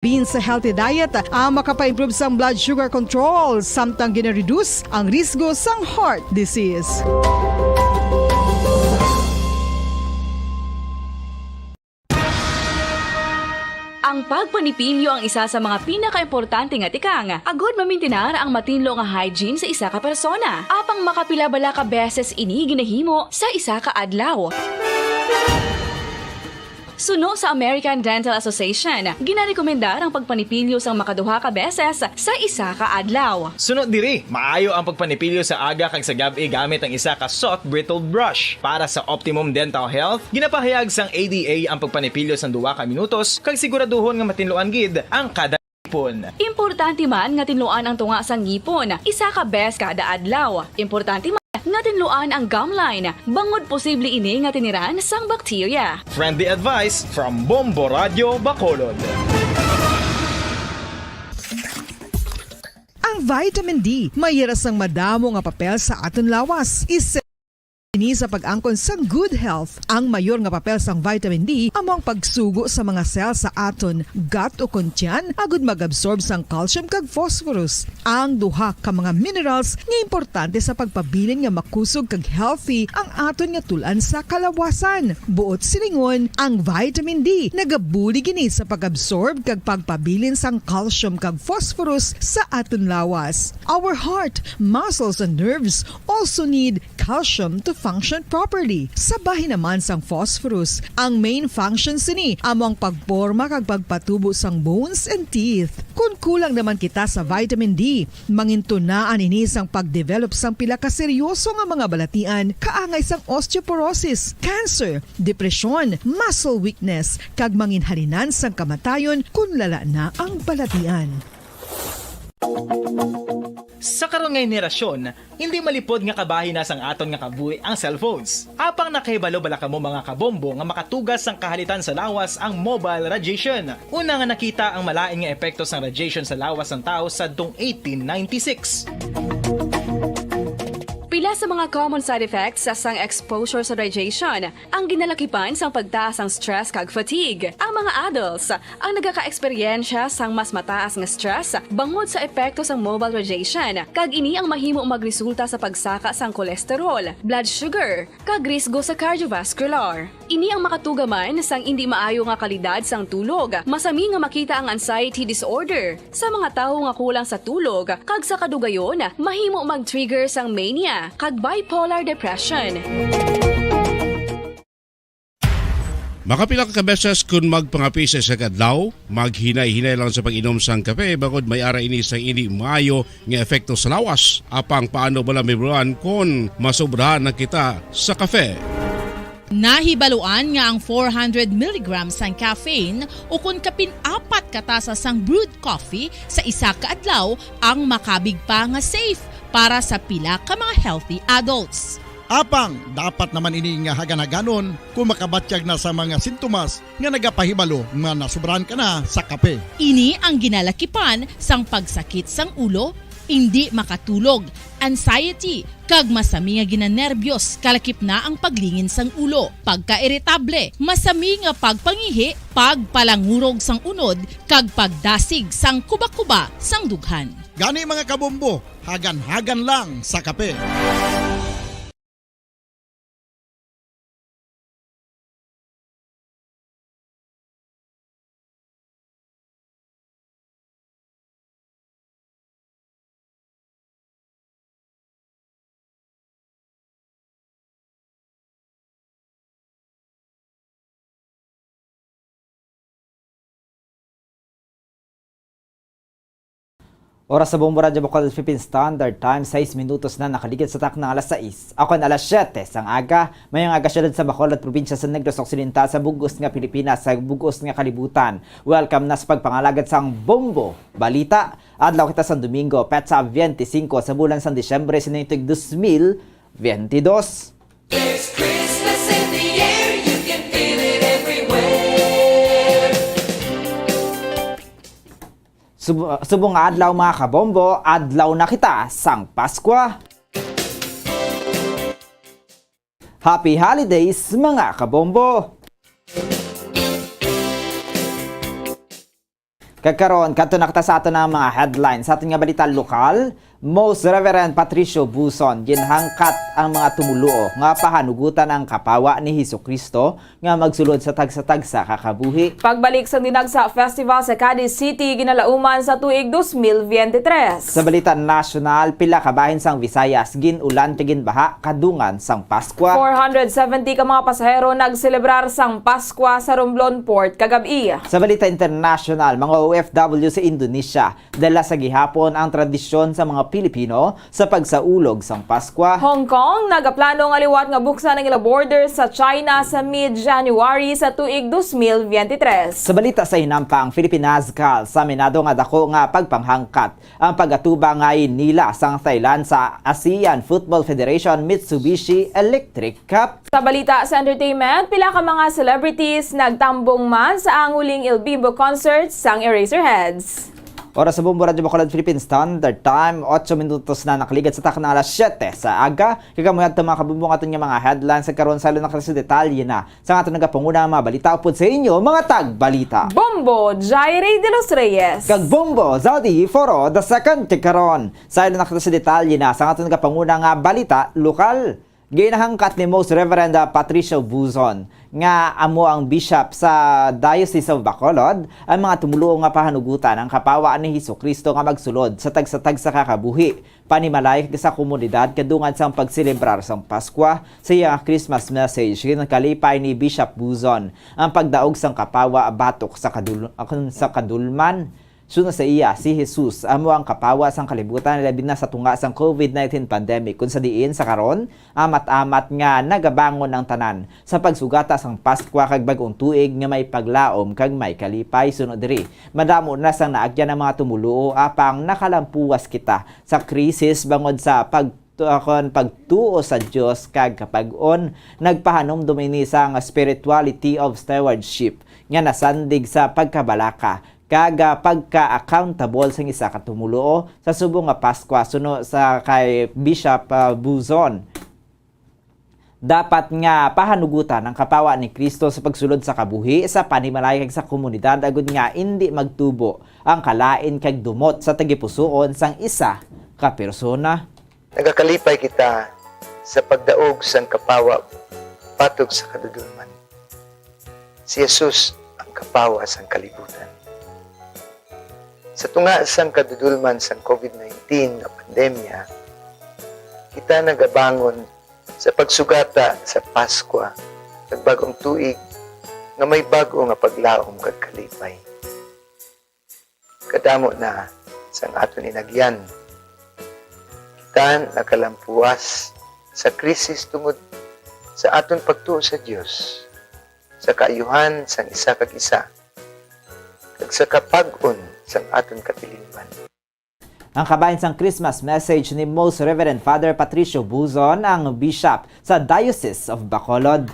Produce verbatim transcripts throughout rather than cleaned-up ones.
Beans sa healthy diet ang makapa-improve sang blood sugar control, samtang gina-reduce ang risgo sang heart disease. Ang pagpanipilyo ang isa sa mga pinakaimportante nga tikang agud mamintinar ang matinlo nga hygiene sa isa ka persona. Apang makapila bala ka beses ini ginahimo sa isa ka adlaw? Suno sa American Dental Association, ginarekomendar ang pagpanipilyo sang makaduha ka beses sa isa ka adlaw. Suno diri, maayo ang pagpanipilyo sa aga kag sa gab-i gamit ang isa ka soft bristled brush. Para sa optimum dental health, ginapahayag sang A D A ang pagpanipilyo sang duha ka minutos kag siguraduhon nga matinluan gid ang kada ngipon. Importante man nga tinluan ang tunga sang ngipon isa ka bes kada adlaw. Importante man nga tinluan ang gum line, bangod posible ini nga tiniran sang bakterya. Friendly advice from Bombo Radio Bacolod. Ang vitamin D may ira sang madamo nga papel sa aton lawas. Isa ini sa pag-angkon sang good health. Ang mayor nga papel sang vitamin D amo ang pagsugo sa mga cell sa aton gut o kon tiyan agud mag-absorb sang calcium kag phosphorus, ang duha ka mga minerals nga importante sa pagpabilin nga makusog kag healthy ang aton nga tul-an sa kalawasan. Buot silingon, ang vitamin D nagabulig ini sa pag-absorb kag pagpabilin sang calcium kag phosphorus sa aton lawas. Our heart, muscles, and nerves also need calcium to function properly. Sa bahin naman sang phosphorus, ang main function sini amo ang pagporma kag pagpatubo sang bones and teeth. Kon kulang naman kita sa vitamin D, mangintunaan ini sang pagdevelop sang pila ka seryoso nga mga balatian, kaangay sang osteoporosis, cancer, depresyon, muscle weakness, kag manginhalinan sang kamatayon kon lala na ang balatian. Sa karon nga henerasyon, hindi malipod nga kabahin na sang aton nga kabuhi ang cellphones. Apang nakahibalo bala kamo, mga kabombo, nga makatuga sang kahalitan sa lawas ang mobile radiation? Una nga nakita ang malain nga epekto sang radiation sa lawas sang tawo sadtong eighteen ninety-six. Pila sa mga common side effects sang exposure sa radiation ang ginalakipan sang pagtaas sang stress kag fatigue. Ang mga adults ang nagaka-eksperyensya sang mas mataas nga stress bangod sa epekto sang mobile radiation, kag ini ang mahimo magresulta sa pagsaka sang cholesterol, blood sugar, kag risgo sa cardiovascular. Ini ang makatuga man sang indi maayo nga kalidad sang tulog. Masami nga makita ang anxiety disorder sa mga tawo nga kulang sa tulog, kag sa kadugayon, mahimo mag-trigger sang mania kag bipolar depression. Makapila ka beses kon magpangape sa isa ka adlaw, maghinay-hinay lang sa pag-inom sang kape, bangod may ara ini sang indi maayo nga epekto sa lawas. Apang paano bala mahibaluan kon masobrahan na kita sa kape? Nahibaluan nga ang four hundred milligrams sang caffeine, ukon kapin apat ka tasa sang brewed coffee sa isa ka adlaw, ang makabig pa nga safe para sa pila ka mga healthy adults. Apang dapat naman ini nga hagan-haganon kon makabatyag na sa mga sintomas nga nagapahibalo nga nasobrahan ka na sa kape. Ini ang ginalakipan sang pagsakit sang ulo, indi makatulog, anxiety, kag masami nga ginanerbyos, kalakip na ang paglingin sang ulo, pagkairitable, masami nga pagpangihi, pagpalangurog sang unod, kag pagdasig sang kubakuba sang dughan. Gani, mga kabombo, hagan-hagan lang sa kape. Oras sa Bombo Radyo Bacolod Philippine Standard Time, sais minutos na nakaligid sa takna nga alas sais. Ako ang alas siyete sang aga. Mayong aga, syudad sa Bacolod, probinsya sa Negros Occidental, sa bug-os nga Pilipinas, sa bug-os nga kalibutan. Welcome na sa pagpangalagad sang Bombo Balita. Adlaw kita sang Domingo, petsa twenty-cinco sa bulan sang Disyembre, sa tuig dos mil veintidós. There's Christmas in the air, you can feel it everywhere. Sub-, subong nga adlaw, mga kabombo, adlaw na kita sang Paskwa. Happy Holidays, mga kabombo! Kag karon, kadto na kita sa aton nga mga headlines. Sa aton nga balita lokal, Most Reverend Patricio Buzon, ginhangkat ang mga tumoluo nga pahanugutan ang kapawa ni Jesu-Cristo nga magsulod sa tagsa-tagsa ka kabuhi. Pagbalik sang Dinagsa Festival sa Cadiz City, ginalauman sa tuig dos mil biyente tres. Sa balita nasyonal, pila ka bahin sang Visayas gin-ulan kag ginbaha kadungan sang Paskwa. Four hundred seventy ka mga pasahero nagselebrar sang Paskwa sa Romblon Port kagab-i. Sa balita international, mga O F W sa Indonesia, dala sa gihapon ang tradisyon sa mga Pilipino sa pagsaulog sang Paskwa. Hong Kong nagaplano nga liwat nga buksan ang ila border sa China sa mid-January sa tuig dos mil biyente tres. Sa balita sa hinampang, Philippine Nazcal saminado nga dako nga pagpanghangkat ang pag-atubang nga nila sang Thailand sa ASEAN Football Federation Mitsubishi Electric Cup. Sa balita sa entertainment, pila ka mga celebrities nagtambong man sa anguling El Bimbo concert sang Eraserheads. Oras sa Bombo Radyo Bacolod Philippine Standard Time, otso minutos na nakaligad sa takna alas siyete sa aga. Kag amo yadto, mga kabombo, ang aton nga mga headlines sa karon. Saylo na kita sa detalye na sa aton nagapanguna nga mga balita upod sa inyo, mga tagbalita. Bombo Jaire de los Reyes. Kag Bombo Zaudi Foro the second kag karon. Saylo na kita sa detalye na sa aton nagapanguna nga balita lokal. Ginahangkat ni Most Reverend, ah, Patricio Buzon, nga amo ang bishop sa Diocese of Bacolod, ang mga tumoluo nga pahanugutan ang kapawa ni Jesu-Cristo nga magsulod sa tagsa-tagsa ka kabuhi, panimalay kag sa komunidad kadungan sang pagselebrar sang Paskwa. Sa iya nga Christmas message, ginkalipay ni Bishop Buzon ang pagdaog sang kapawa batok sa kadul-, sa kadulman. Suno sa iya, si Jesus amo ang kapawa sang kalibutan, labi na sa tunga sang covid nineteen pandemic, kung sa diin sa karon, amat-amat nga nagabangon ang tanan sa pagsugata sang Paskwa kag bag-ong tuig nga may paglaom kag may kalipay. Suno diri, madamo na sang naagyan ang mga tumoluo, apang nakalampuwas kita sa krisis bangod sa pag-, kon pagtuo sa Dios kag kapag-on. Nagpahanumdom ini sang spirituality of stewardship nga nasandig sa pagkabalaka kag, ah, pagka-accountable sang isa ka tumoluo sa subong nga Paskwa. Suno sa kay Bishop, ah, Buzon, dapat nga pahanugutan ang kapawa ni Cristo sa pagsulod sa kabuhi, sa panimalay kag sa komunidad, agud nga indi magtubo ang kalain kag dumot sa tagipusoon sang isa ka persona. Nagakalipay kita sa pagdaog sang kapawa batok sa kadudulman. Si Jesus ang kapawa sang kalibutan. Sa tunga sang kadudulman sang covid nineteen nga pandemya, kita nagabangon sa pagsugata sa Paskwa kag bag-ong tuig nga may bag-o nga paglaom kag kalipay. Kadamo na sang aton inagyan. Kita nakalampuwas sa krisis tungod sa aton pagtuo sa Dios, sa kaayuhan sang isa kag isa, kag sa kapag-on sang aton katilingban. Ang kabahin sang Christmas message ni Most Reverend Father Patricio Buzon, ang Bishop sa Diocese of Bacolod.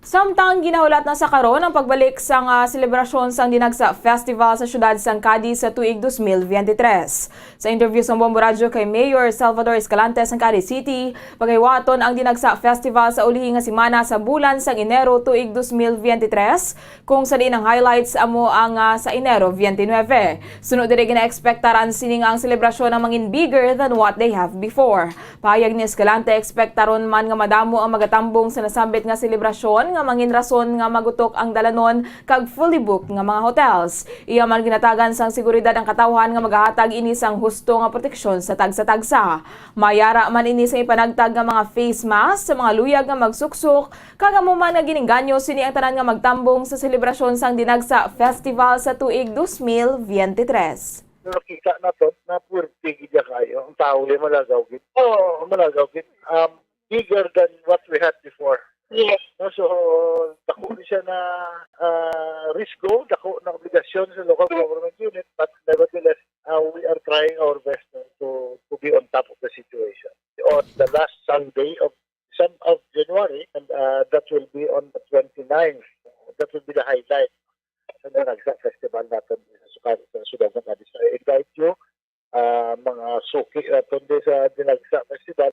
Samtang ginahulat na sa karon ang pagbalik sang, ah, selebrasyon sang Dinagsa Festival sa siyudad sang Cadiz sa tuig dos mil biyente tres. Sa interview sang Bombo Radyo kay Mayor Salvador Escalante sang Cadiz City, pagahiwaton ang Dinagsa Festival sa ulihi nga semana sa bulan sang Enero tuig dos mil biyente tres, kung sa diin ang highlights amo ang, ah, sa Enero twenty-nine. Suno diri, ginaekspektaran sini nga ang selebrasyon ang mangin bigger than what they have before. Pahayag ni Escalante, ekspektaron man nga madamo ang magatambong sa nasambit nga selebrasyon nga mangin rason nga magutok ang dalanon kag fully booked nga mga hotels. Iya man ginatagan sang seguridad ang katawhan nga magahatag ini sang husto nga proteksyon sa tagsa-tagsa. Mayara man ini sa ipanagtag nga mga face mask sa mga luyag nga magsuksok, kag amo man nga ginengganyo sini ang tanan nga magtambong sa selebrasyon sang Dinagsa Festival sa tuig dos mil biyente tres. Nakita naton na puwerte gid ya kaayo ang tawo, ya malagaw gid. Oo, malagaw gid. Um, bigger than what we had before. Yes. No, so, dako ni siya na, ah, risgo, dako na obligasyon sa local government unit, but nevertheless, uh, we are trying our best to, to be on top of the situation. On the last Sunday of, some of January, and, uh, that will be on the twenty-ninth. That will be the highlight sa Dinagsa Festival naton sa, sa siyudad ng Cadiz. I invite you, uh, mga suki naton di sa Dinagsa Festival.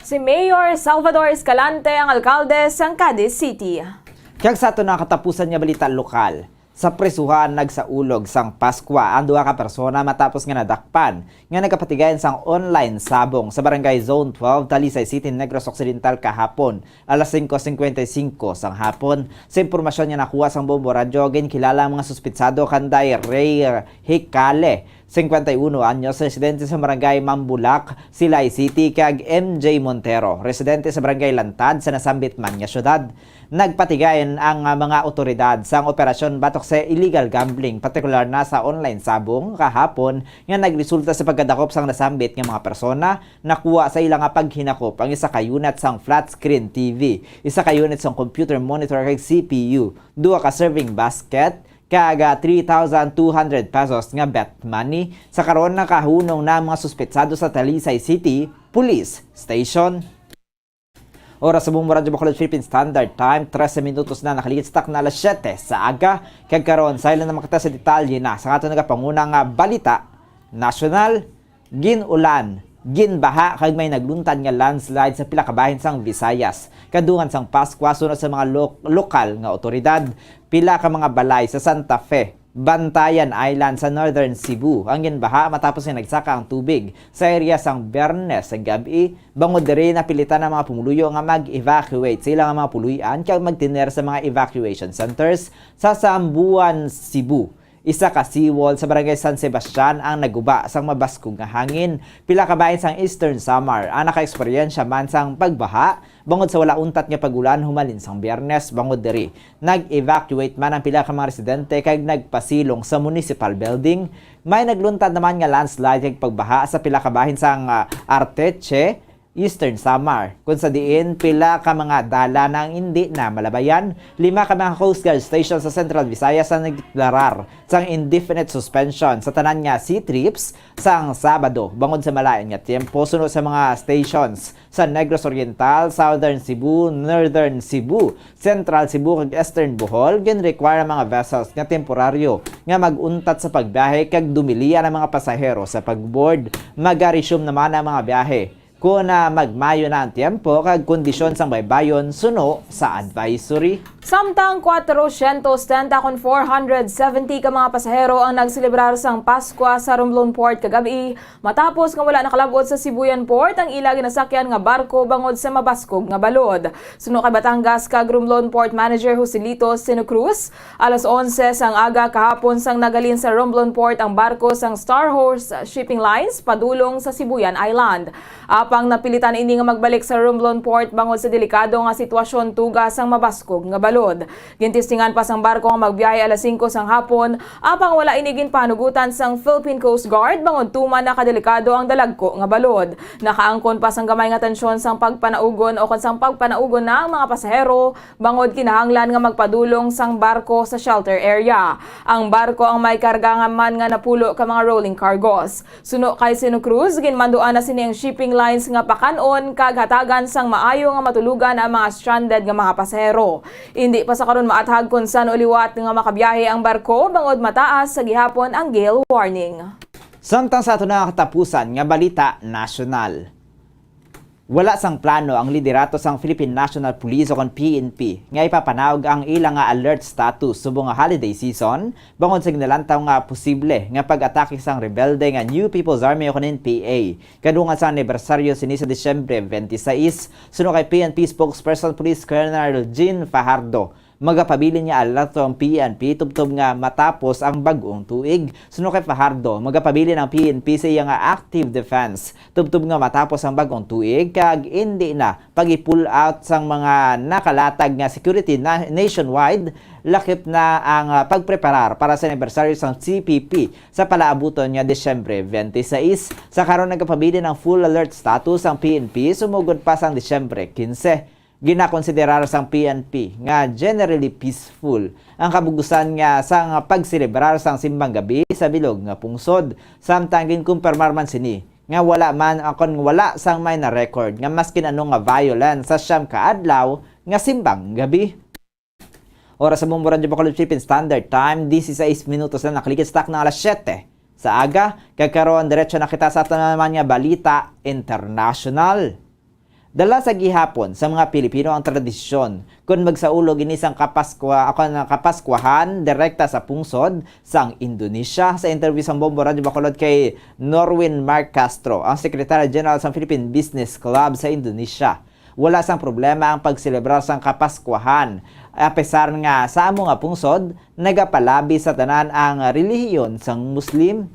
Si Mayor Salvador Escalante ang alkalde sang Cadiz City. Kag sa aton nga katapusan nga balita lokal, Sa prisuhan, nagsaulog sang Paskwa ang duha ka persona matapos nga nadakpan nga nagapatigayon sang online sabong sa Barangay Zone twelve, Talisay City, Negros Occidental kahapon, alas singko singkwenta y singko sang hapon. Sa impormasyon nga nakuha sang Bombo Radyo, ginkilala ang mga suspitsado kanday Ray Hicale, singkwenta y uno anyos, residente sa Barangay Mambulak, Silay City, kag M J Montero, residente sa Barangay Lantad sa nasambit man nga syudad. Nagpatigayon ang, ah, mga awtoridad sang operasyon batok sa illegal gambling, partikular na sa online sabong kahapon, nga nagresulta sa pagkadakop sang nasambit nga mga persona. Nakuha sa ila nga paghinakop ang isa ka unit sang flat screen T V, isa ka unit sang computer monitor kag C P U, duha ka serving basket, kag, ah, three thousand two hundred pesos nga bet money. Sa karon, nakahunong na ang mga suspetsado sa Talisay City Police Station. Oras sa Bombo Radyo Bacolod Philippine Standard Time, trese minutos na nakaligid sa takna alas siyete sa aga. Kag karon, sa ila na makita sa detalye na sa aton nagapanguna nga balita nasyonal. Gin-ulan, ginbaha, kag may nagluntad nga landslide sa pila ka bahin sang Visayas kadungan sang Paskwa, suno sa mga lo-, lokal nga awtoridad. Pila ka mga balay sa Santa Fe, Bantayan Island sa Northern Cebu ang ginbaha matapos nga nagsaka ang tubig sa area sang Biyernes sa gab-i. Bangod diri, napilitan ang mga pumuluyo nga mag-evacuate sa ilang mga puloy-an kag magtener sa mga evacuation centers sa Sambuan, Cebu. Isa ka seawall sa Barangay San Sebastian ang naguba sang mabaskog nga hangin. Pila ka bahin sang Eastern Samar ang nakaeksperyensya man sang pagbaha bangod sa wala untat nga pag-ulan humalin sang Biyernes. Bangod diri, nag-evacuate man ang pila ka mga residente kag nagpasilong sa municipal building. May nagluntad naman nga landslide kag pagbaha sa pila ka bahin sang, ah, Arteche, Eastern Samar, kung sa diin pila ka mga dalan ang indi na malabayan. Lima ka mga Coast Guard station sa Central Visayas ang nagdeklarar sang indefinite suspension sa tanan nga sea trips sang Sabado bangod sa malain nga tiyempo, suno sa mga stations sa Negros Oriental, Southern Cebu, Northern Cebu, Central Cebu, kag Eastern Bohol. Gin-require ang mga vessels nga temporaryo nga mag-untat sa pagbiyahe kag dumilian ang mga pasahero sa pag-board. Mag-resume naman ang mga biyahe kon, ah, magmayo na ang tiyempo kag kondisyon sang baybayon, suno sa advisory. Samtang kwatrocientos setenta kon four hundred seventy ka mga pasahero ang nagselebrar sang Paskwa sa Romblon Port kagab-i, matapos nga wala nakalab-ot sa Sibuyan Port ang ila ginasakyan nga barko bangod sa mabaskog nga balod. Suno kay Batangas kag Romblon Port Manager Joselito Sino Cruz, alas onse sang aga kahapon sang naghalin sa Romblon Port ang barko sang Star Horse Shipping Lines padulong sa Sibuyan Island. Apang napilitan ini nga magbalik sa Romblon Port bangod sa delikado nga sitwasyon tuga sang mabaskog nga balod. Gintestingan pa sang barko nga magbiyahe alas singko sang hapon, apang wala ini ginpahanugutan sang Philippine Coast Guard bangod tuman nakadelikado ang dalagko nga balod. Nakaangkon pa sang gamay nga tensyon sang pagpanaugon o kon sang pagpanaugon na ang mga pasahero bangod kinahanglan nga magpadulong sang barko sa shelter area. Ang barko ang may karga nga man nga napulo ka mga rolling cargos. Suno kay Sino Cruz, ginmanduan na sini ang shipping lines nga pakan-on kag hatagan sang maayo nga matulogan ang mga stranded nga mga pasahero. Indi pa sa karon maathag kon san-o liwat nga makabiyahe ang barko bangod mataas sa gihapon ang gale warning. Samtang sa aton na katapusan nga balita nasyonal. Wala sang plano ang liderato sang Philippine National Police o kon P N P nga ipapanaog ang ila nga alert status subong nga holiday season bangod sa ginalantaw nga posible nga pag-atake sang rebelde nga New People's Army o kon N P A kadungan sa anibersaryo sini sa Disyembre twenty-six. Suno kay P N P spokesperson Police Colonel Jean Fajardo, magapabilin nga alerto ang P N P tubtob nga matapos ang bag-ong tuig. Suno kay Fajardo, magapabilin ang P N P sa iya nga active defense tubtob nga matapos ang bag-ong tuig kag indi na pag-i-pull out sang mga nakalatag nga security na nationwide, lakip na ang, ah, pagpreparar para sa anibersaryo sang C P P sa palaabuton nga Disyembre twenty-six. Sa karon, nagapabilin ang full alert status ang P N P sumugod pa sang Disyembre quince. Ginakonsiderar sang P N P nga generally peaceful ang kabug-usan nga sang pagselebrar sang Simbang Gabi sa bilog nga pungsod, samtang ginkumpirmar man sini nga wala man o kon wala sang may na-record nga maskin ano nga violence sa siyam ka adlaw nga Simbang Gabi. Oras sa Bombo Radyo Bacolod Philippine Standard Time, dieciséis minutos na nakaligid sa takna alas siyete sa aga. Kag karon, diretso na kita sa aton naman nga balita international. Dala sa gihapon sa mga Pilipino ang tradisyon kon magsaulog ini sang Kapaskwa-, ako, nga Kapaskwahan direkta sa pungsod sang Indonesia. Sa interview sa Bombo Radyo Bacolod kay Norwin Mark Castro, ang Secretary General sang Philippine Business Club sa Indonesia, wala sang problema ang pagselebrar sang Kapaskwahan, apesar nga sa amo nga pungsod nagapalabi sa tanan ang relihiyon sang Muslim.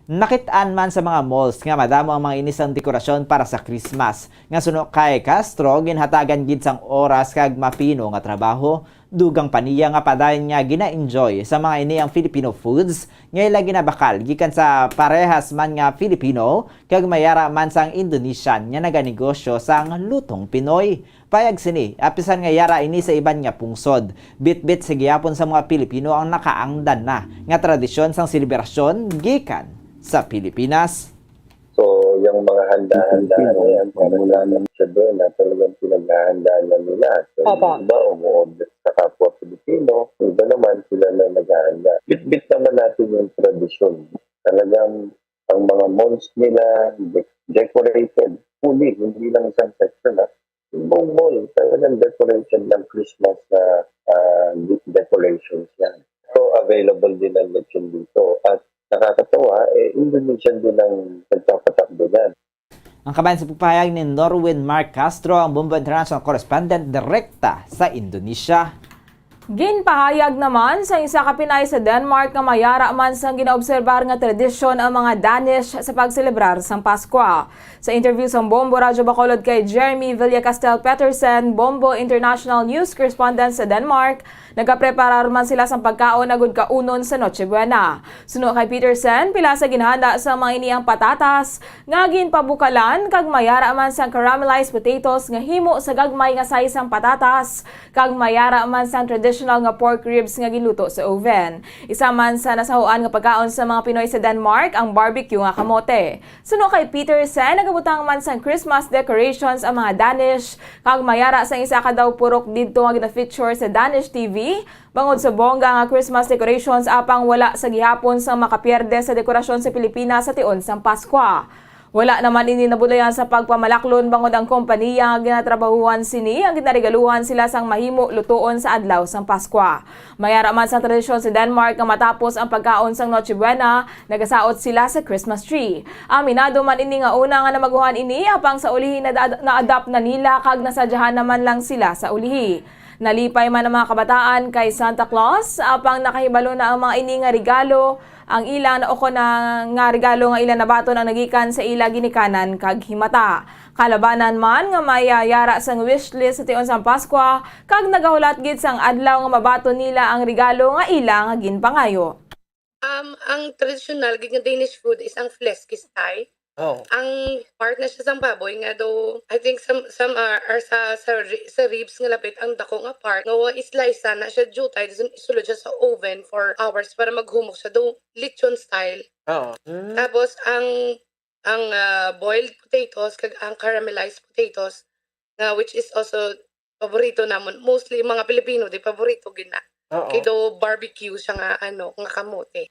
Nakit-an man sa mga malls nga madamo ang mga ini sang dekorasyon para sa Christmas, nga suno kay Castro, ginhatagan gid sang oras kag mapino nga trabaho. Dugang pa niya nga padayon nga gina-enjoy sa mga ini ang Filipino foods nga ila ginabakal gikan sa parehas man nga Filipino kag mayara man sang Indonesian nga naganegosyo sang lutong Pinoy. Payag sini, apisan nga yara ini sa iban nga pungsod, bitbit sa gihapon sa mga Pilipino ang nakaangdan na nga tradisyon sang selebrasyon gikan sa Pilipinas. So, yung mga handa-handa na yan, para sa amin, siyempre, na talagang pinaghahandaan na nila. So, Opo. Yung iba, umuorder sa kapwa Pilipino. Yung iba naman, sila na naghahanda. Bitbit naman natin yung tradisyon. Talagang ang mga malls nila, de- decorated. Fully, hindi lang isang section, ha. Yung buong mall, talagang decorated ng Christmas na ah, de- decorations yan. So, available din ang lechon dito. At nakakatawa, eh, Indonesian din ang nagpapatakbo niyan. Ang kabahin sa pagpahayag ni Norwin Mark Castro, ang Bombo International Correspondent, direkta sa Indonesia. Ginpahayag naman sa isa ka Pinay sa Denmark nga mayara man sang ginaobserbar nga tradisyon ang mga Danish sa pagselebrar sang Paskwa. Sa interview sang Bombo Radyo Bacolod kay Jeremy Villacastel Petersen, Bombo International News Correspondent sa Denmark, nagapreparar man sila sang pagkaon agud kaunon sa Noche Buena. Suno kay Petersen, pila sa ginhanda sa mga ini ang patatas nga ginpabukalan kag mayara man sang caramelized potatoes nga himo sa gagmay nga size sang patatas kag mayara man sang traditional nga pork ribs nga ginluto sa oven. Isa man sa nasahuan nga pagkaon sa mga Pinoy sa Denmark ang barbecue nga kamote. Suno kay Petersen, nagabutang man sang Christmas decorations ang mga Danish, kag mayara sang isa ka daw purok didto nga gina-feature sa Danish T V, bangod sa bongga nga Christmas decorations, apang wala sa gihapon sang makapierde sa dekorasyon sa Pilipinas sa tion sang Paskwa. Wala naman ini nabudlayan sa pagpamalaklon bangod ang kompaniya nga ginatrabahuhan sini ang ginaregaluhan sila sang mahimo lutoon sa adlaw sang Paskwa. Mayara man sang tradisyon sa Denmark nga matapos ang pagkaon sang Noche Buena, nagasaot sila sa Christmas tree. Aminado man ini nga una nga namaguhan ini, apang sa ulihi na-, na-adapt na nila kag nasadyahan naman lang sila sa ulihi. Nalipay man ang mga kabataan kay Santa Claus, apang nakahibalo na ang mga ini nga regalo, ang ilang na-, o kon na nga regalo nga ila nabaton ang nagikan sa ila ginikanan kag himata. Kalabanan man nga may, ah, yara sang wishlist sa tion sang Paskwa, kag nagahulat gid sang adlaw nga mabaton nila ang regalo nga ila nga ginpangayo. Um, ang traditional gid nga Danish food is ang flæskesteg. Oh. Ang part na siya sang baboy nga do, I think some some are, are sa sa ri- sa ribs nga lapit ang dako nga part nga wa-slice na siya jutay, dason isulod siya sa oven for hours para maghumok siya do lechon style. Oo. Mm. Tapos ang ang ah, boiled potatoes kag ang caramelized potatoes nga which is also paborito namon, mostly mga Pilipino di paborito gid na. Oo. Kay do barbecue siya nga ano nga kamote.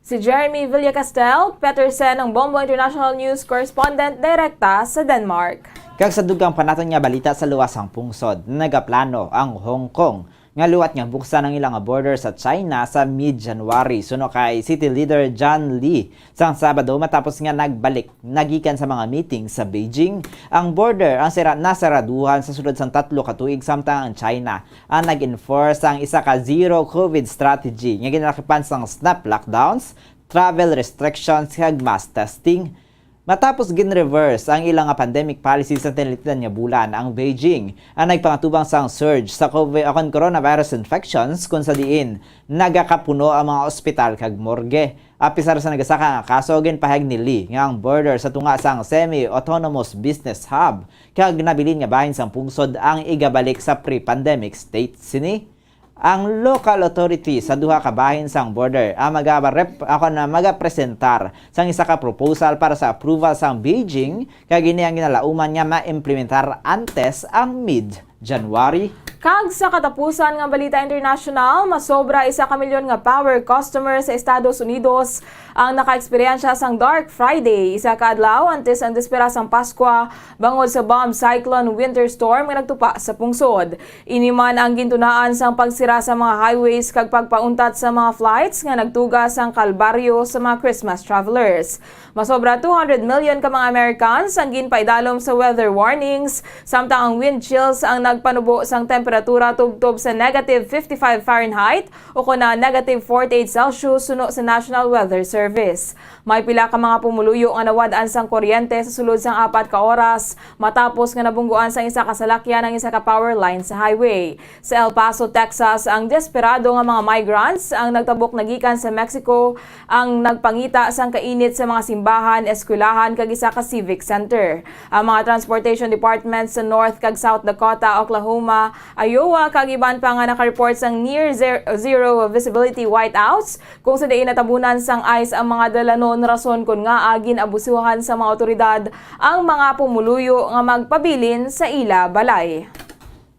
Si Jeremy Villacastel Petersen, ang Bombo International News Correspondent, direkta sa Denmark. Kag sa dugang pa naton nga balita, sa luwas sang pungsod, nagaplano ang Hong Kong nga liwat nga buksan ang ilang border sa China sa mid-January. Suno kay City Leader John Lee, sang Sabado, matapos nga nagbalik nagikan sa mga meeting sa Beijing, ang border ang sira nasaraduhan sa sulod sang tatlo ka tuig, samtang ang China ang nag-enforce sang isa ka zero COVID strategy nga ginalakipan sang snap lockdowns, travel restrictions, kag mass testing. Matapos gin-reverse ang ila nga pandemic policy sa tinalipdan nga bulan, ang Beijing ang nagpangatubang sang surge sa COVID o kon coronavirus infections, kung sa diin nagakapuno ang mga ospital kag morgue. Apisar sa nagasaka nga kaso, ginpahayag ni Lee nga ang border sa tunga sang semi-autonomous business hub kag nabilin nga bahin sang pungsod ang igabalik sa pre-pandemic state sini. Ang local authority sa duha ka bahin sang border ang maga-, rep-, ako na magapresentar sang isa ka proposal para sa approval sang Beijing, kag ini ang ginalauman nga maimplementar antes ang mid January. Kag sa katapusan nga balita international, masobra isa ka milyon nga power customer sa Estados Unidos ang nakaeksperyensya sang Dark Friday, isa ka adlaw antes ang dispera sang Paskwa, bangod sa bomb cyclone winter storm nga nagtupa sa pungsod. Ini man ang gintunaan sang pagsira sa mga highways kag pagpauntat sa mga flights nga nagtuga sang kalbaryo sa mga Christmas travelers. Masobra two hundred million ka mga Americans ang ginpaidalom sa weather warnings, samtang ang wind chills ang nagpanubo sang temperatura tubtob sa negative fifty-five Fahrenheit o kon na negative forty-eight Celsius suno sa National Weather Service. May pila ka mga pumuluyo nga nawad-an sang kuryente sa sulod sang apat ka oras matapos nga nabungguan sang isa ka salakyan ang isa ka power line sa highway. Sa El Paso, Texas, ang desperado nga mga migrants ang nagtabok na gikan sa Mexico ang nagpangita sang kainit sa mga simbahan, eskwelahan, kag isa ka civic center. Ang mga transportation departments sa North kag South Dakota, Oklahoma, Iowa, kag iban pa nga nakareport sang near zer-, zero visibility whiteouts, kung sa diin natabunan sang ice ang mga dalanon, rason kon ngaa gin-abusuhan sa mga awtoridad ang mga pumuluyo nga magpabilin sa ila balay.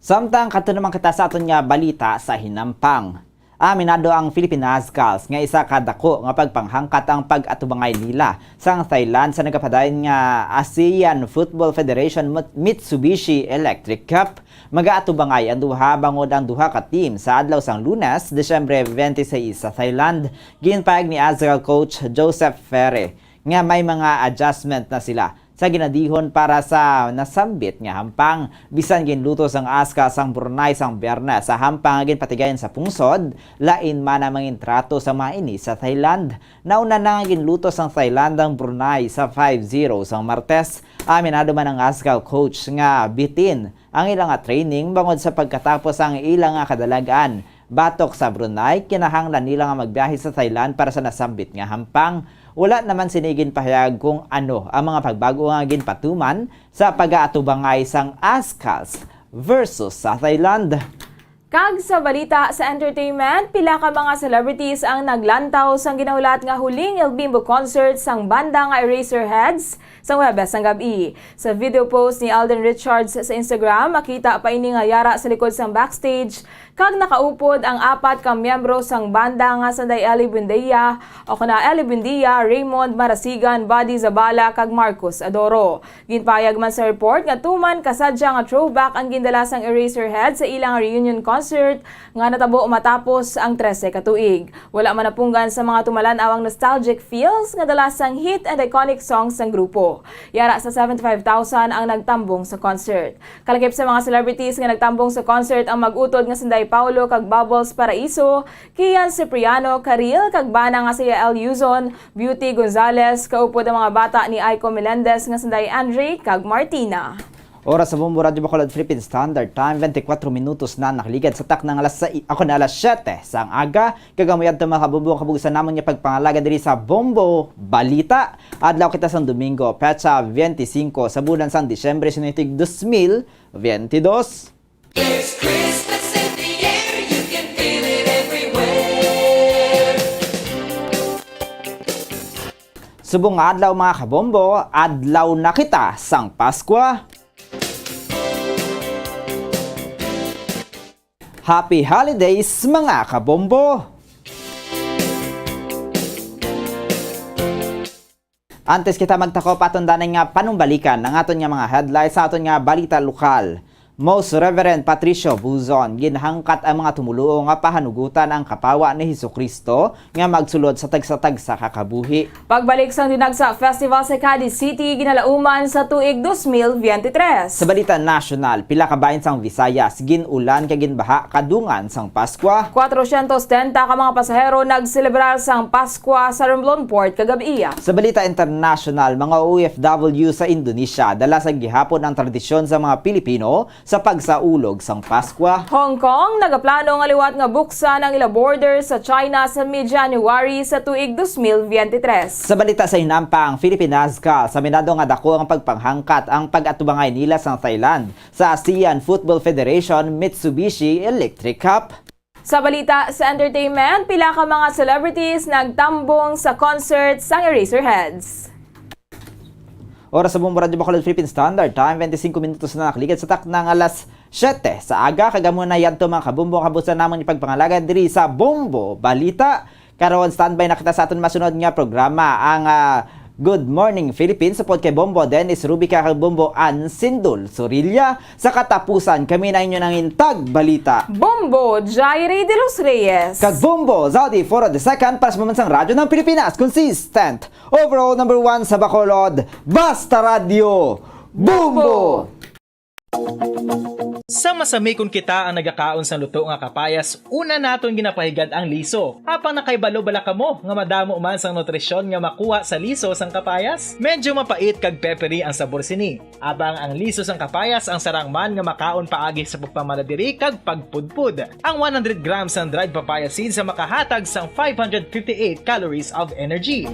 Samtang kadto naman kita sa aton nga balita sa hinampang. Aminado ang Philippine Azkals nga isa ka dako nga pagpanghangkat ang pag-atubangay nila sang Thailand sa nagapadayon nga ASEAN Football Federation Mut-, Mitsubishi Electric Cup. Mag-aatubangay ang duha bangod ang duha ka team sa adlaw sang Lunes, Disyembre twenty-six sa Thailand. Ginpahayag ni Azkal coach Joseph Ferre nga may mga adjustment na sila sa ginadihon para sa nasambit nga hampang. Bisan ginluto sang Azkals ang Brunei sang Biyernes sa hampang nga ginpatigayon sa pungsod, lain man ang mangin trato sa mga ini sa Thailand. Nauna na nga ginluto sang Thailand ang Brunei sa five zero sang Martes. Aminado man ang Azkal coach nga bitin ang ila nga training bangod sa pagkatapos ang ila nga kadalag-an batok sa Brunei, kinahanglan nila nga magbiyahe sa Thailand para sa nasambit nga hampang. Wala naman sini ginpahayag kung ano ang mga pagbago nga ginpatuman sa pag-aatubangay sang Azkals versus sa Thailand. Kag sa balita sa entertainment, pila ka mga celebrities ang naglantaw sang ginahulat nga huling El Bimbo concert sang banda nga Eraserheads sa Huwebes sang gab-i. Sa video post ni Alden Richards sa Instagram, makita pa ini nga yara sa likod sang backstage kag nakaupod ang apat ka miyembro sang banda nga sanday Ellie Buendia, o kon na Ellie Buendia, Raymond Marasigan, Buddy Zabala, kag Marcos Adoro. Ginpahayag man sa report nga tuman kasadya nga throwback ang gindala sang Eraserhead sa ilang reunion concert nga natabo matapos ang trese ka tuig. Wala man napunggan sa mga tumalan-aw ang nostalgic feels nga dala sang hit and iconic songs sang grupo. Yara sa seventy-five thousand ang nagtambong sa concert. Kalakip sa mga celebrities nga nagtambong sa concert ang mag-utod nga sanday Paulo kag Bubbles Paraiso, Kian Cipriano, Karil, kag bana nga si Yael Yuzon, Beauty Gonzalez, kaupod ang mga bata ni Aiko Melendez nga sanday Andre kag Martina. Oras sa Bombo Radyo Bacolod Philippine Standard Time, twenty-four minutos na nakaligad sa takna nga alas sais, ako na alas siyete sang aga, kag amo yadto, mga kabombo, ang kabuusan namon nga pagpangalaga diri sa Bombo Balita. Adlaw kita sang Domingo, petsa twenty-cinco sa bulan sang Disyembre, sinitig dos mil twenty-dos. There's Christmas in the air, you can feel it everywhere. Subong nga adlaw, mga kabombo, adlaw na kita sang Paskwa. Happy Holidays, mga kabombo! Antes kita magtakop, aton danay nga panumbalikan ang aton nga mga headlines sa aton nga balita lokal. Most Reverend Patricio Buzon, ginhangkat ang mga tumoluo nga pahanugutan ang kapawa ni Jesu-Cristo nga magsulod sa tagsa-tagsa ka kabuhi. Pagbalik sang Dinagsa Festival sa Cadiz City ginalauman sa tuig dos mil biyente tres. Sa balita nasyonal, pila ka bahin sang Visayas gin-ulan kag ginbaha kadungan sang Paskwa. Kwatrosyentos setenta ka mga pasahero nagselebrar sang Paskwa sa Romblon Port kagab-iya. Sa balita internasyonal, mga O F W sa Indonesia dala sa gihapon ang tradisyon sa mga Pilipino sa pagsaulog sang Paskwa. Hong Kong nagaplano nga liwat nga buksan ang ila border sa China sa mid-January sa tuig dos mil biyente tres. Sa balita sa hinampang, Philippine Azkals, aminado nga dako ang pagpanghangkat ang pag-atubangay nila sang Thailand sa ASEAN Football Federation Mitsubishi Electric Cup. Sa balita sa entertainment, pila ka mga celebrities nagtambong sa concert sang Eraserheads. Oras sa Bombo Radyo Bacolod Philippine Standard Time, twenty-cinco minutos na nakaligad sa takna nga alas siyete sa aga, kag amo na yadto, mga kabombo, kabusan namon ipagpangalagad diri sa Bombo Balita. Karon, standby na kita sa aton masunod nga programa, ang, ah, Good Morning Philippines, upod kay Bombo Dennis Rubica kag Bombo Ansindol Sorilla. Sa katapusan, kami na inyo nangin tagbalita, Bombo Jairi de los Reyes. Kag Bombo Zaudi Foro the second para sa Pambansang Radyo ng Pilipinas. Consistent, overall number one sa Bacolod, Basta Radyo, Bombo! Sa masami kon kita ang nagakaon sang luto nga kapayas, una naton ginapahigad ang liso. Apang nakaibalo bala kamo nga madamo man sang nutrisyon nga makuha sa liso sang kapayas? Medyo mapait kag peppery ang sabor sini. Apang ang liso sang kapayas ang sarang man nga makaon paagi sa pagpamaladiri kag pagpudpod. Ang one hundred grams sang dried papaya seeds ang makahatag sang five hundred fifty-eight calories of energy.